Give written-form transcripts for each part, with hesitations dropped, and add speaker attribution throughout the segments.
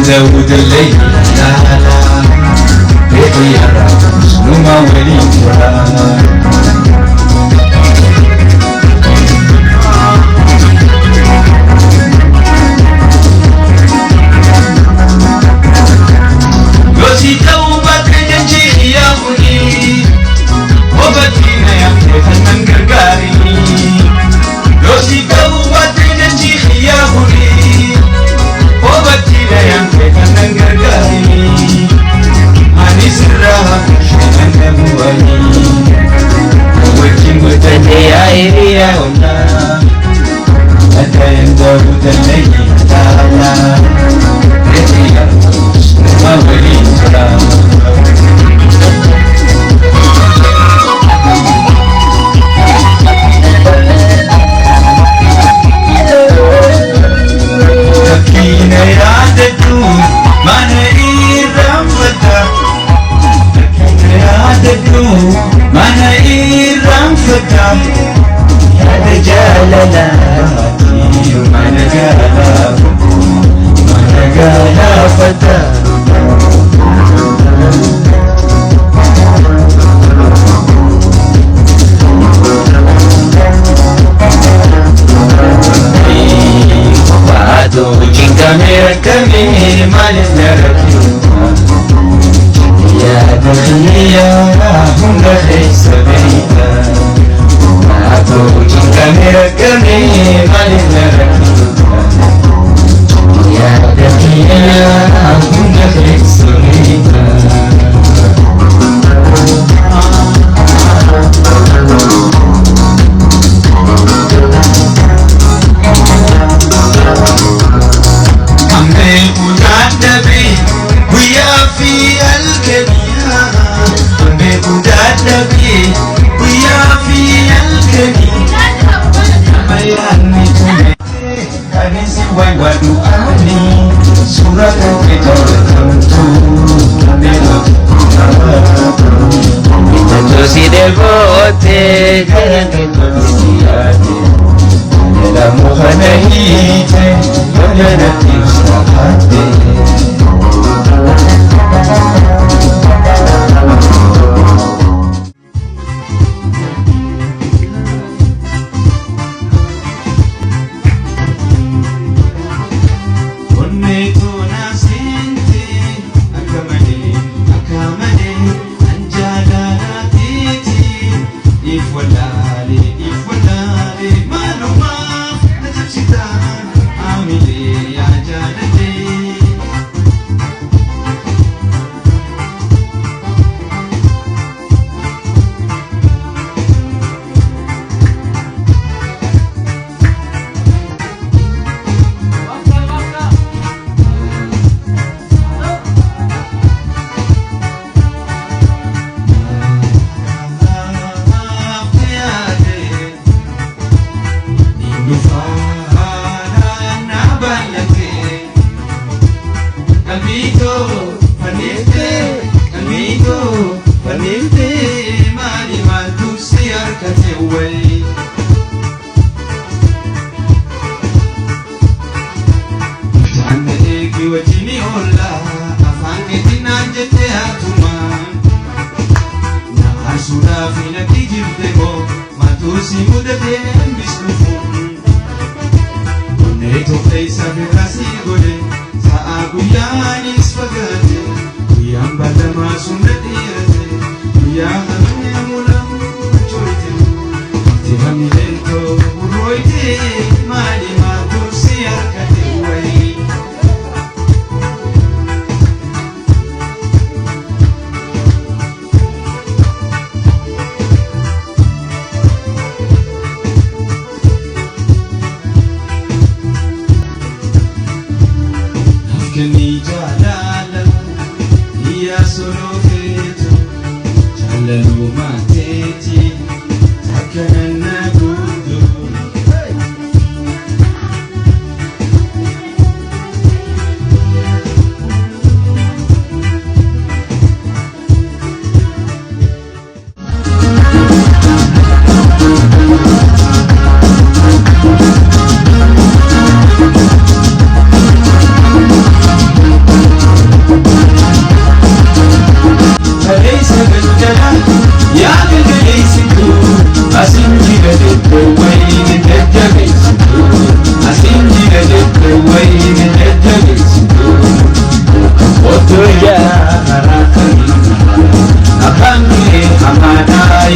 Speaker 1: داود الليل لا لا بيتي يا نوما ولي يوسي توبة تجي يا خني وبتينا يا فنان قرقاري يوسي توبة تجي يا خني وبتينا يا فنان قرقاري أني سرها شمن موالي وجهي متني يا هنا أنت يندب الليل لا لا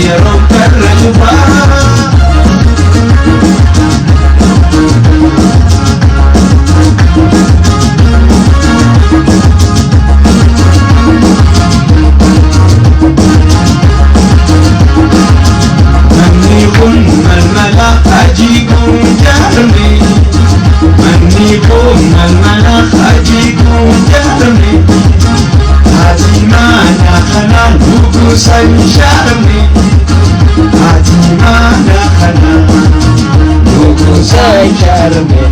Speaker 1: Yeroo karra cufaa. Manni kun malmala hajii kun jaarame. Manni kun malmala hajii kun jaarame. Haati mana kana nugusan shaaramne. Haati mana kana nugusan shaaramne.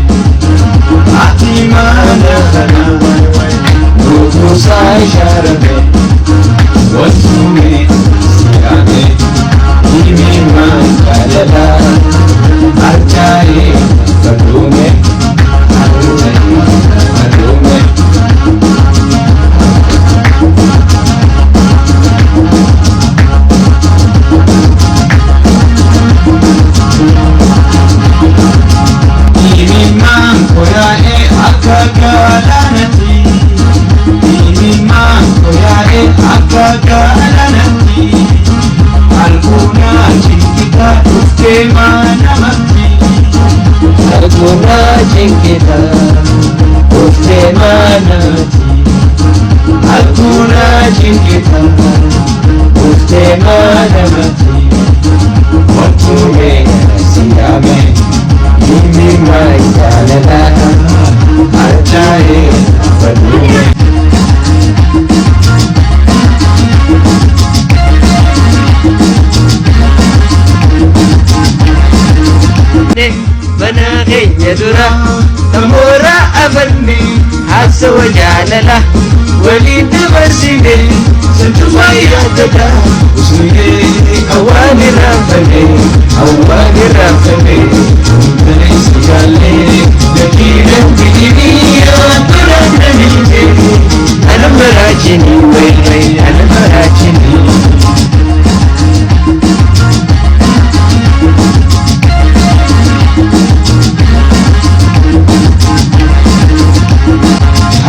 Speaker 1: Haati mana kana nugusan shaaramne. Wantume siyaame himimaan jaalala arjaa'ee badhuume arjaa'ee badhuume. Himimaan koyaa'ee akka galaanatti. Himimaan koyaa'ee akka galaanatti. Albuunaa cinqitaa dhuftee maanamatti.
Speaker 2: Albuunaa cinqitaa dhuftee maanamatti. Albuunaa cinqitaa dhuftee maanamatti. Wantume siyaame himimaan jaalala arjaa'ee badhuume. Mana keenya dura tamoora afanne haasawa jaalala waliin dabarsine santumaa yaadata
Speaker 1: Usnee
Speaker 2: awwaan irraanfanne awwaan irraanfanne.
Speaker 1: Intalesi jaallee lakiinan bidiniyaa duraan namiite.
Speaker 2: Ana maraachini wayi ana maraachini.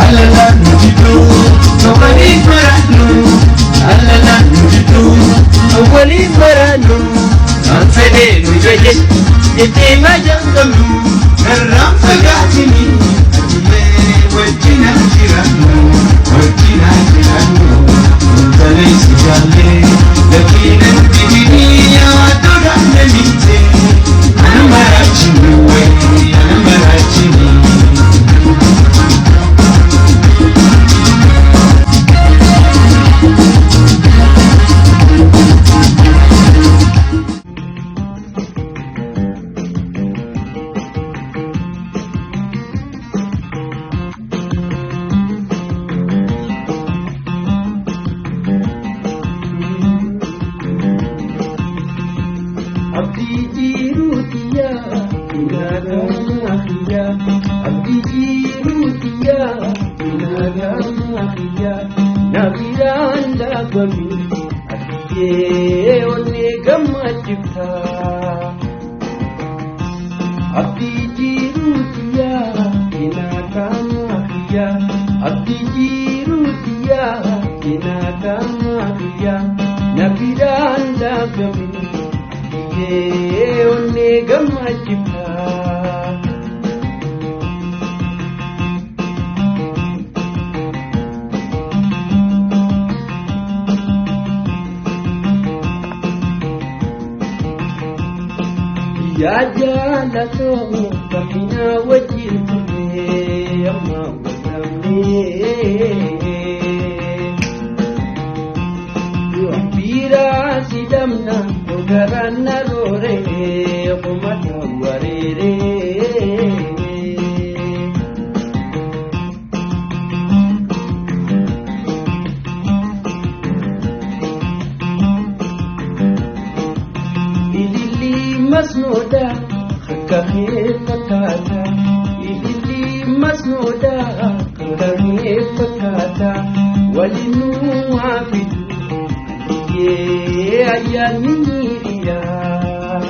Speaker 1: Alala nuti waliin maraannu. Alala nuti
Speaker 2: Waliin maraannu kan fedhe nu jaje jettee maajaan qabnu.
Speaker 1: Narraan fagaatini atillee wajjin jiraannu wajjin jiraannu. Intalesi jaallee lakiinan bidiniyaa duraan namiite. Ana maraachini wayi ana maraachini.
Speaker 2: Abdii jiruutiyaa nagaa kiyyaa abdii jiruutiyaa nagaa kiyyaa nabiyaan dhaabami abdiyyee onnee gammachiftaa. Abdii jiruutiyaa nagaa kiyyaa abdii jiruutiyaa nagaa kiyyaa nabiyaan dhaabami. Onnee gammachiftaa. Yaa jaalatoo bakkina wajjin turre amma watamnee. Biraa si damna garaan na roore qomata wareere. Ililli masnooda akka kee fakkaata. Ililli masnooda akka kee fakkaata. Waliin nu haa fidu. Ayyaanni miiriyaa.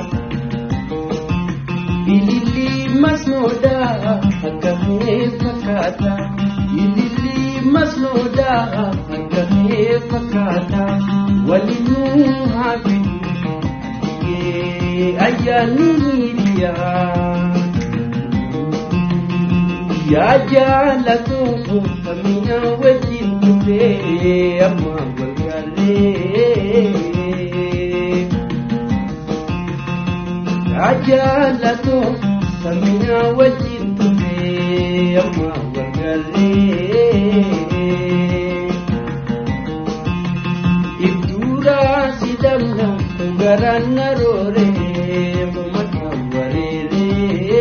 Speaker 2: Ililli masnooda akka kee fakkaata. Ililli masnooda akka kee fakkaata. Waliin nu haa fidu. Ayyaanni hiriyaa. Yaa jaalatu kamina wajjin turee amma wal gaarree. Yaa jaalatu kamina wajjin turee amma wal gaarree. Ibduraa si damna garaan na rooree mata wareeree.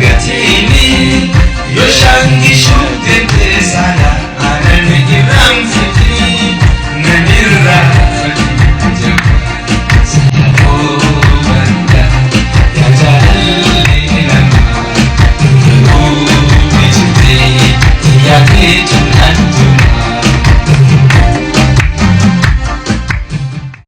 Speaker 1: Gatini, Yoshangi Shudete Sana.